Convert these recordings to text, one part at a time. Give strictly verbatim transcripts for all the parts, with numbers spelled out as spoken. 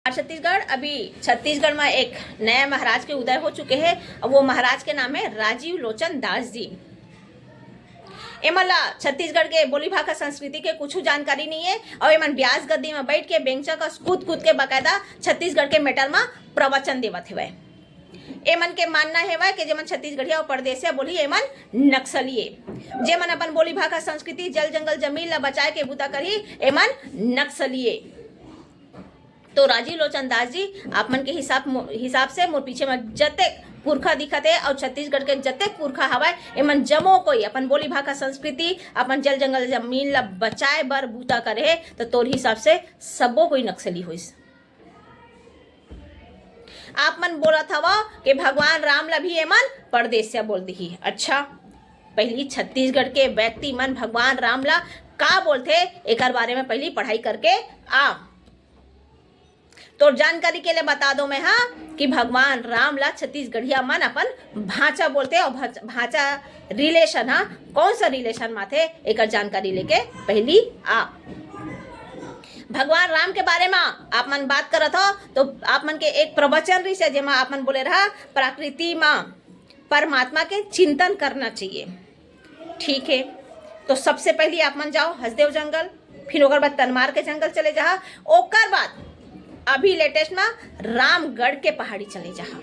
छत्तीसगढ़, अभी छत्तीसगढ़ में एक नया महाराज के उदय हो चुके हैं। अब वो महाराज के नाम है राजीव लोचन दास जी। एमन ला छत्तीसगढ़ के बोली भाखा संस्कृति के कुछ जानकारी नहीं है और एमन ब्यास गद्दी में बैठ के बेंचा का कूद कूद के बाकायदा छत्तीसगढ़ के मैटर में प्रवचन देवत हेवय। एमन के मानना हेवय कि जेमन छत्तीसगढ़िया और परदेसिया बोली, एमन नक्सलिए। जेमन अपन बोली भाखा संस्कृति, जल जंगल जमीन ला बचाए के बूता करही, एमन नक्सलिए। तो राजीव लोचन दास जी, आप मन के हिसाब मो-, हिसाब से मोर पीछे में जतेक पुरखा दिखत हे और छत्तीसगढ़ के जतेक पुरखा हवय, एमन जमो कोई अपन बोली भाखा संस्कृति, अपन जल जंगल जमीन ला बचाए बर बूता करे हे, तो तोर हिसाब से सबो कोई नक्सली होइस। आप मन बोलत हव कि भगवान राम ला भी एमन परदेसिया बोल दिही। अच्छा, पहली छत्तीसगढ़ के व्यक्ति मन भगवान राम ला का बोलथे, एकर बारे में पहली पढ़ाई करके आ। तो जानकारी के लिए बता दो मैं, हाँ, कि भगवान राम ला छत्तीसगढ़िया मन अपन भांचा बोलथे और भांच-, भांचा रिलेशन, हाँ, कौन सा रिलेशन में थे, एकर जानकारी लेके पहली आ। भगवान राम के बारे में आप मन बात करत हो, तो आप मन के एक प्रवचन रहिस हे, जेमा आप मन बोले रहा, प्रकृति में परमात्मा के चिंतन करना चाहिए। ठीक है, तो सबसे पहली आप मन जाओ हसदेव जंगल, फिर ओकर बाद तनमार के जंगल चले जहा, ओकर बाद अभी लेटेस्ट में रामगढ़ के पहाड़ी चले जहा,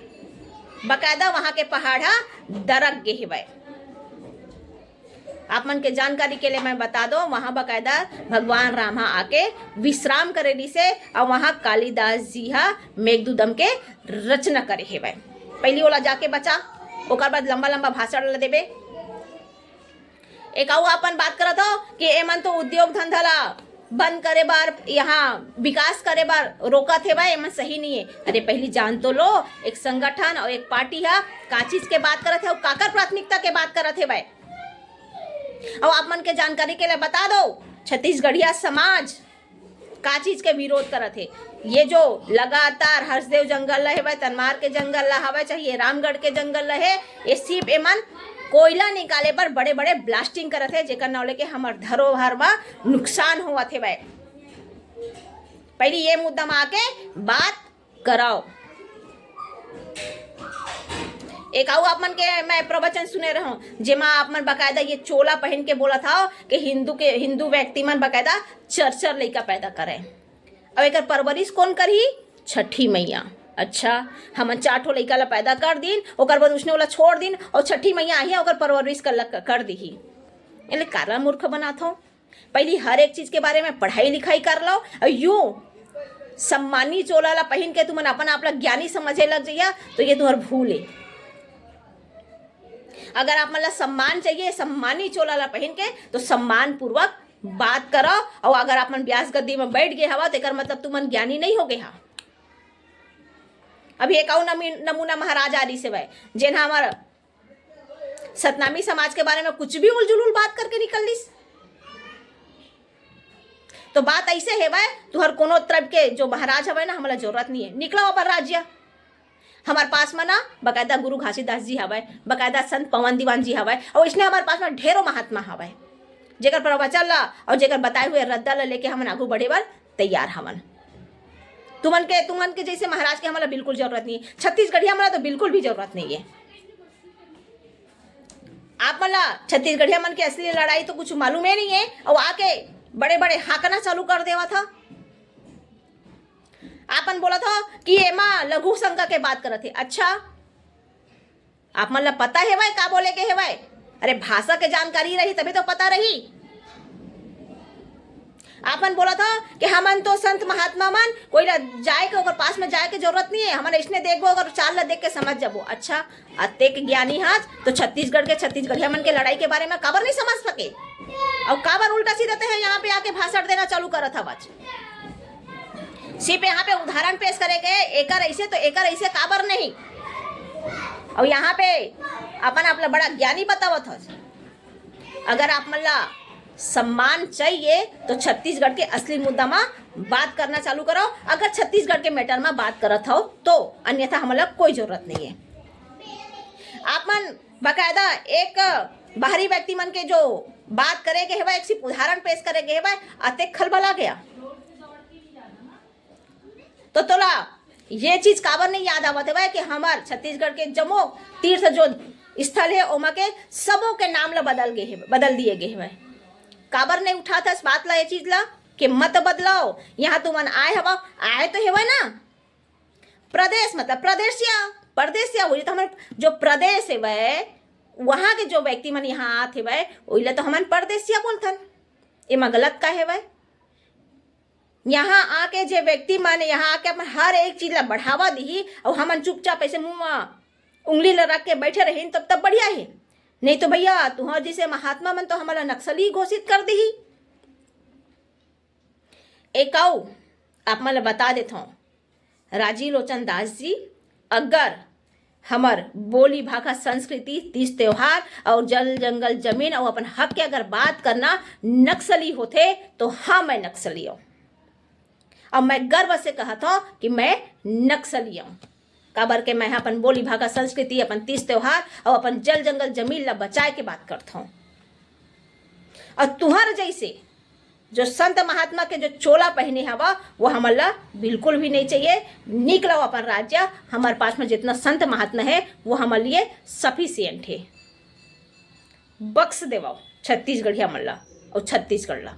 बाकायदा वहां के पहाड़ हा दरक गे हेवय। आप मन के जानकारी के लिए मैं बता दो, वहां बाकायदा भगवान राम हा आके विश्राम करे रिहिसे, और वहां कालिदास जी हा मेघदूतम के रचना करे हेवय। पहली ओला जाके बचा, ओकर बाद लंबा लंबा भाषण ला देबे। एक अउ अपन बात करत हो कि एमन तो उद्योग धंधा ला बंद करे बर, यहाँ विकास करे बर रोकत हेवय, एमन सही नहीं है। अरे पहली जान तो लो, एक संगठन और एक पार्टी हा का चीज के बात करत हे और काकर प्राथमिकता के बात करत हेवय। और आप मन के जानकारी के लिए बता दो, छत्तीसगढ़िया समाज का चीज के विरोध करत हे। ये जो लगातार हसदेव जंगल ला हेवय, तनमार के जंगल ला हवय, चाहे ये रामगढ़ के जंगल ला हे, ये सिर्फ एमन कोयला निकाले बर बड़े बड़े ब्लास्टिंग करत हे, जेकर नाव लेके हमर धरोहर मा नुकसान होवत हेवय। पहली ये मुद्दा मा आके बात कराओ। एक अउ आप मन के मैं प्रवचन सुने रहूं, जेमा आप मन बाकायदा ये चोला पहन के बोलत हव कि हिंदू के, हिंदू व्यक्ति मन बाकायदा चार चार लइका पैदा करे। अब एकर परवरिश कौन करही? छठी मैया। अच्छा, हमन चार ठो लइका ला पैदा कर दिन, ओकर बाद उसने ओला छोड़ दिन, और छठी मैया आही, ओकर परवरिश कर, कर दिही। एले काला मूर्ख बनात हो। पहली हर एक चीज के बारे में पढ़ाई लिखाई कर लो, और यूं सम्मानी चोला ला पहन के तुमन अपन आप ला ज्ञानी समझे लग जइया, तो ये तुम्हार भूल है। अगर आप मन ला सम्मान चाहिए, सम्मानी चोला ला पहन के, तो सम्मान पूर्वक बात करो। और अगर आप मन ब्यास गद्दी में बैठ गए हवा, तो एकर मतलब तुमन ज्ञानी नहीं हो गए हा। अभी एक अउ नमी-, नमूना महाराज आ रही से भाई, जेन हमार सतनामी समाज के बारे में कुछ भी उलझुलुल बात करके निकल लिस। तो बात ऐसे हेवय, तुहर कोनो तरफ के जो महाराज हवय ना, हमला जरूरत नहीं है, निकलो अपन राज्य। हमार पास में ना बकायदा गुरु घासीदास जी हवय, बकायदा संत पवन दीवान जी हवय, और इसने हमार पास में ढेरों महात्मा हवय, जेकर प्रवचन ला और जेकर बताए हुए रद्दा ला लेके हमन आगू बढ़े बर तैयार हवन। तुमन के, तुमन के जैसे महाराज के हमला बिल्कुल जरूरत नहीं है, छत्तीसगढ़िया हमला तो बिल्कुल भी जरूरत नहीं है। आप मन ला छत्तीसगढ़िया मन के असली लड़ाई तो कुछ मालूम ही नहीं है, और आके बड़े बड़े हाकना चालू कर देवा था। आपन बोला था कि एमा लघु शंका के बात करत हे। अच्छा, आप मन ला पता हेवय का बोले के हेवय? अरे, भाषा के जानकारी रही तभी तो पता रही। आपन बोला था कि हमन तो संत महात्मा मन, कोई ला जाए के, ओकर पास में जाए के जरूरत नहीं है, हमन इसने देखबो, ओकर चाल ला देख के समझ जाबो। अच्छा, अतेक ज्ञानी हाथ तो छत्तीसगढ़ के छत्तीसगढ़िया मन के लड़ाई के बारे में काबर नहीं समझ सके, और काबर उल्टा सीधा ते है यहाँ पे आके भाषण देना चालू करत हवच। सिर्फ यहाँ पे उदाहरण पेश करे के, एकर ऐसे तो एकर ऐसे काबर नहीं, और यहाँ पे अपन आप ला बड़ा ज्ञानी बतावत हस। अगर आप मन ला सम्मान चाहिए तो छत्तीसगढ़ के असली मुद्दा मा बात करना चालू करो, अगर छत्तीसगढ़ के मैटर मा बात करत हो तो, अन्यथा हमन ला कोई जरूरत नहीं है। आप मन बाकायदा एक बाहरी व्यक्ति मन के जो बात करे के हेवय, एक सिर्फ उदाहरण पेश करे के हेवय, अतेक खलबला गया। तो तोला ये चीज काबर नहीं याद आवत हवय कि हमर छत्तीसगढ़ के जम्मो तीर्थ जो स्थल हे, ओमा के सबो के नाम ल बदल गे हे, बदल दिए गे हवय? काबर नहीं उठात हस बात ला, ये चीज ला कि मत बदलाव, यहाँ तुमन आए हवा, आए तो हेवय ना। प्रदेश मतलब प्रदेशिया, परदेशिया होही, तो हमर जो प्रदेश हेवय, वहाँ के जो व्यक्ति मन यहाँ आत हेवय, ओइला तो हमन परदेशिया बोलथन। एमा गलत का हेवय? यहाँ आके जे व्यक्ति मन यहाँ आके अपन हर एक चीज ला बढ़ावा दिही, अउ हमन चुपचाप ऐसे मुंह मा उंगली ला रख के बैठे रहिन, तब तब बढ़िया हे। नहीं तो भैया, तुहर जैसे महात्मा मन तो हमन ला नक्सली घोषित कर दिही। एक अउ आप मन ला बता देथौं, राजीव लोचन दास जी, अगर हमर बोली भाखा संस्कृति, तीज त्योहार और जल जंगल जमीन और अपन हक के अगर बात करना नक्सली होथे, तो हाँ, मैं नक्सली हूँ। और मैं गर्व से कहत हूँ कि मैं नक्सली हूँ। काबर के मैं अपन बोली भाखा संस्कृति, अपन तीज त्योहार और अपन जल जंगल जमीन ला बचाए के बात करत हूँ। और तुहर जैसे जो संत महात्मा के जो चोला पहने हवा, वो हमन ला बिल्कुल भी नहीं चाहिए। निकलो अपन राज्य, हमारे पास में जितना संत महात्मा है, वो हमारे लिए सफिशियंट है। बख्श देवो छत्तीसगढ़िया मन ला और छत्तीसगढ़ ला।